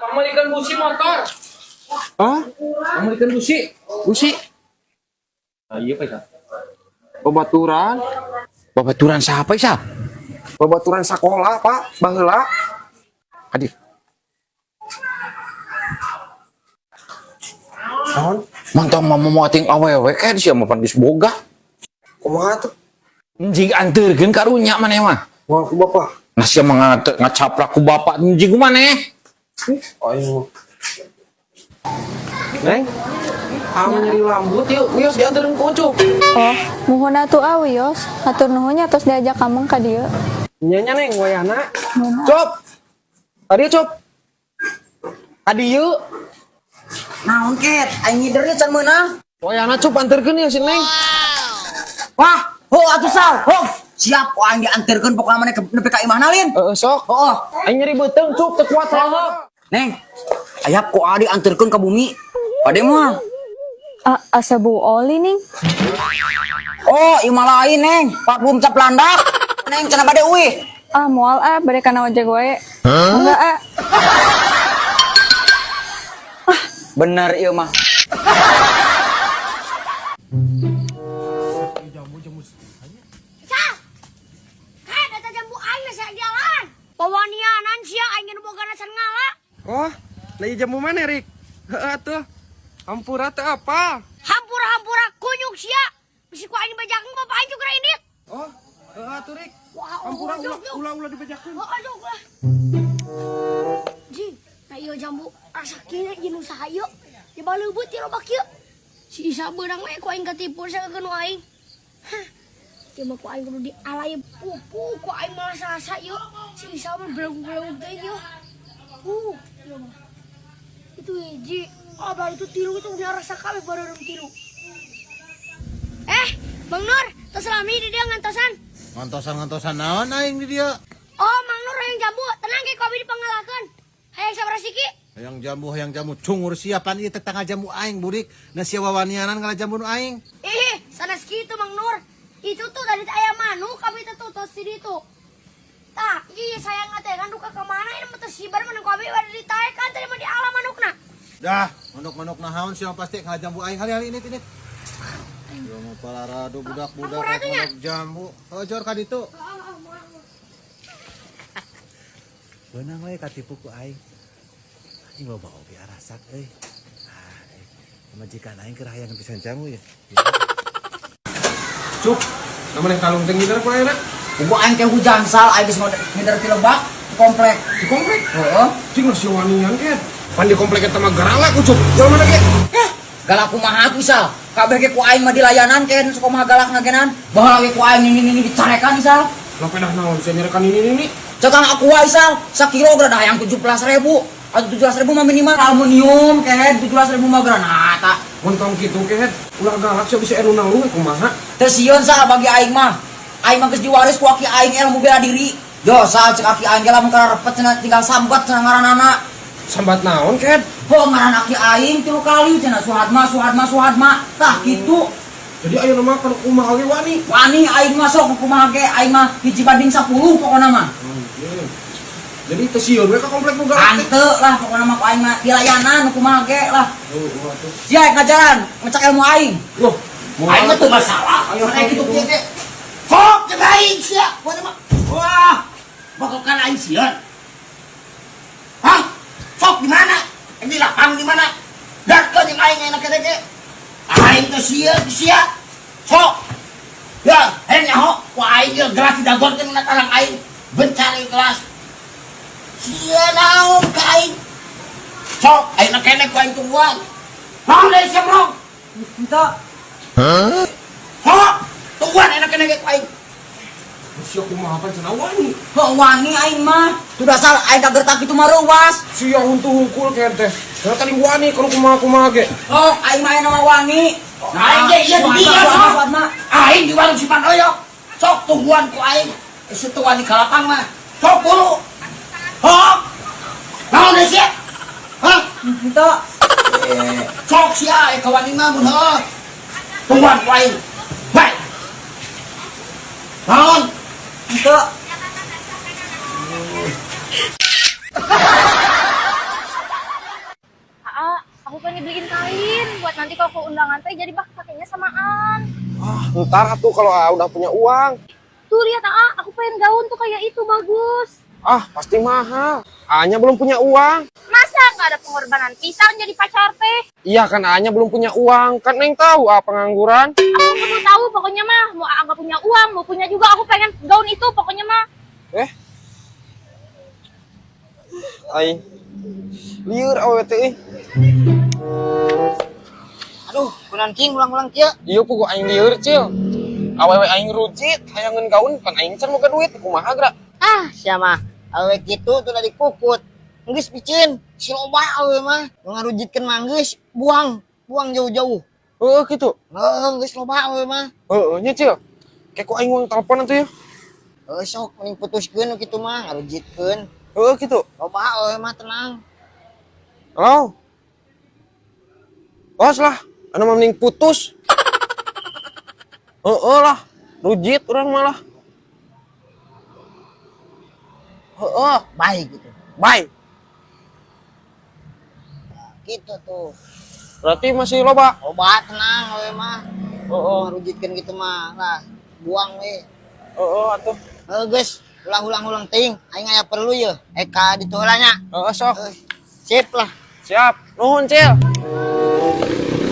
Pamelikan busi motor. Ah, Pamelikan busi. Busi. Ah, iya Pak Isa. Babaturan. Babaturan siapa Isa? Babaturan sekolah, Pak. Baheula. Adik. Naon? Mantap mama mau ating awewe kayak sia mah pan geus boga. Kumaha tuh? Jig anterkeun karunya maneh mah. Moal ku bapak. Nah sia mah ngacaprak ku bapak jig maneh. Aing mah. Neng, kamu nyeri lambut yuk, wios dianterin ku Ucup. Oh, muhun atuh ah wios. Hatur nuhun nya tos diajak kameng ka dieu. Nya nya Neng, wayahna. Nuhun. Cup. Tadi Cup. Tadi yuk. Naon ket, aing ngider ieu can meunang. Wayahna Cup anterkeun ya si Neng. Wah, ho atuh sal, ho. Siap ku aing dianterkeun pokona maneh nepi ka imahna lin. Heeh, sok. Heuh. Aing nyeri beuteung Cup, teu kuat saha. Neng, ayap ku adi anterkeun ka bumi. Bade moal. Ah, asa bau oli ning. Oh, ieu mah lain Neng, parfum cap landak. Neng cenah bade uih. Ah, moal ah bade kana ojek wae. Enggak ah. Bener ieu mah. Sal! Hei, data jambu aing nasi jalan. Pawanianan sia aing nu boga nasan ngala. Oh, lagi jambu mana, Rik? Heeh atuh. Hampura teu apa? Hampura-hampura kunyuk sia. Bisi ku aing dibejakeun bapak aing juga indit. Oh, heeh atuh, Rik. Wah, Hampura oh, ulah jog, jog. ulah ulah dibejakeun. Oh, aduh lah. Ji, nah ieu jambu rasa kieu jeung usaha ieu. Ya baleubeuh ti loba kieu. Si Isa beunang we ku aing katipu sageukeun nu aing. Hah. Ieu mah ku aing kudu dialay pupu ku aing malah sasa ieu. Si Isa mah belung-belung teh ieu. Ieu mah. Itu hiji. Ah, baru itu tilu itu udah rasa kabeh baru tilu. Bang Nur, tos lami di dia ngantosan. Ngantosan-ngantosan naon aing di dia? Oh, Mang Nur hayang jambu, tenang ke kopi dipangalakeun. Hayang sabaraha siki? Hayang jambu, hayang jambu cungur siapan ieu tetangga jambu aing burik. Na sia wawanianan ngala jambu nu aing. Ih, sanes kitu Mang Nur. Itu tuh dari ayam manuk kami teh tuh tos di ditu. Tah, iya sayang teh kan duka ka mana ini mah teu sibar mah kopi bade ditaekan tadi mah di alam manukna. Dah, manuk-manuk nahaon sia pasti ngala jambu aing hali-hali ini ini. Yo mau pararado budak-budak Ampura tuh nya. manuk jambu. Hojor ka ditu. Beunang we katipu ku aing. Anjing loba oge arasak euy. Ah, pamajikan aing keur hayang pisan jamu ya. Cup, namanya kalung teh ngider ku ayeuna. Kubu aing teh hujan sal, aing geus ngider ti lebak di komplek. Di komplek. Heeh. Cing masih wanian ke. Pan di komplek eta mah galak Ucup. Jalan mana ge? Heh, galak kumaha atuh sal? Kabeh ge ku aing mah dilayanan ken sok kumaha galakna genan. Baheula ge ku aing ini dicarekan sal. Lah pedah naon sia nyarekan ini ini. Cekang aku wae sal, sakilo geura dah hayang 17.000. Atuh 17.000 mah minimal aluminium kehed 17.000 mah geura nah ta. Mun tong kitu kehed, ulah galak sia bisa anu nangluh kumaha. Teu sieun sal bagi aing mah. Aing mah geus diwaris ku aki aing ilmu bela diri. Yo sal cek aki aing ge lamun kana repet cenah tinggal sambat cenah ngaranana. Sambat naon kehed? Ho ngaran aki aing 3 kali cenah Suhatma Suhatma Suhatma. Tah kitu. Jadi ayeuna mah kana kumaha ge wani. Wani aing mah sok kumaha ge aing mah 1:10 pokona mah. Jadi teu sieun we ka komplek nu galak teh. Hanteu lah pokona mah ku aing mah dilayanan kumaha ge lah. Oh, atuh. Sia ngajaran ngecek ilmu aing. Loh, mau Aing mah teu masalah. Ayo, Aing kitu kieu ge. Kok jeung aing sia? Buat mah. Wah, bakal kan aing sieun. Hah? Sok di mana? Ini lapang di mana? Darkeun jeung aing enak kene ge. Aing teh sieun sia. Sok. Ya, hayang nyaho, ku aing ge gelas didagorkeun na tarang aing. Bencari gelas. Sia naon ka aing? Sok, aing kene ku aing tungguan. Naon deui sia, Bro? Henteu. Sok, tungguan enak kene ge ku aing. Sia kumaha pan cenah wani. Heuh wani aing mah. Sudah sal aing kagertak kitu mah reuwas. Sia huntu hungkul kehed teh. Cenah tadi wani kana kumaha-kumaha ge. Oh, aing mah aya nama wani. Aing ge ieu di dieu, Suhatma, sok. Suhatma. Aing di warung si Panoyok. Sok tungguan ku aing. Situ wani ka lapang mah. Sok buru. Hok. Naon deui sia? Hah? Henteu. Sok sia ka wani mah mun heuh. Tungguan ku aing. Bae. Naon? Henteu. dibeliin kain buat nanti kalau ke undangan teh jadi bak pakainya samaan. Ah, ntar atuh kalau Aa udah punya uang. Tuh lihat Aa, aku pengen gaun tuh kayak itu bagus. Ah, pasti mahal. Aa-nya belum punya uang. Masa nggak ada pengorbanan pisang jadi pacar teh? Iya kan Aa-nya belum punya uang. Kan Neng tahu Aa pengangguran. Aku perlu tahu pokoknya mah mau Aa nggak punya uang, mau punya juga aku pengen gaun itu pokoknya mah. Eh. Aing. Lieur awewe teh euy. Aduh, kunaon, King, ulang-ulang kieu. Iya puguh aing lieur, Cil. Awewe aing rujit, hayangeun gaun pan aing can boga duit kumaha geura. Ah, siapa? Awewe kitu tuh dari kukut. Geus piceun, si loba awewe mah. Nu ngarujitkeun mah geus buang, buang jauh-jauh. Heeh kitu. Heeh, geus loba awewe mah. Heeh nya, Cil. Kayak ku aing uang telepon atuh ya. Heuh sok mending putuskeun nu kitu mah, ngarujitkeun. Heeh kitu. Loba awewe mah tenang. Halo. Os lah, anu mah mending putus. Heeh lah, rujit urang malah. Heeh, Baik gitu. Bye. Gitu tuh. Berarti masih loba. Loba tenang awewe mah. Heeh. Ngarujitkeun gitu mah lah, buang we. Heeh atuh. Heuh geus, ulah ulang-ulang teuing, aing aya perlu ye. Eka ditu heula nya. Heeh sok. Heuh, sip lah. Siap. Nuhun, Cil.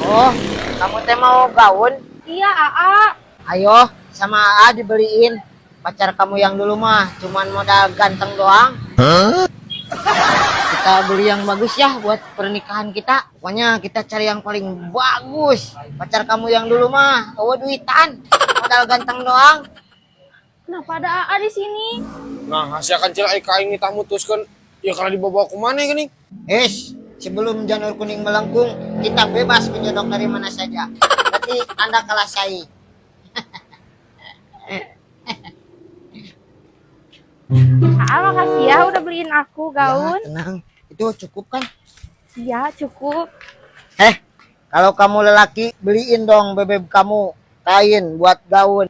Oh, kamu teh mau gaun? Iya Aa. Ayo, sama Aa dibeliin. Pacar kamu yang dulu mah cuman modal ganteng doang. Kita beli yang bagus ya buat pernikahan kita. Pokoknya kita cari yang paling bagus. Pacar kamu yang dulu mah, oh duitan, modal ganteng doang. Kenapa ada Aa di sini? Nah, hasil kan Cil aing ka aing nitah mutuskeun ya kalau dibawa ku maneh geuning. Es, sebelum janur kuning melengkung, kita bebas menyodok dari mana saja. Berarti Anda kalah saing. Aa makasih ya udah beliin aku gaun. Ya, tenang, itu cukup kan? Iya cukup. Eh, kalau kamu lelaki, beliin dong bebeb kamu kain buat gaun.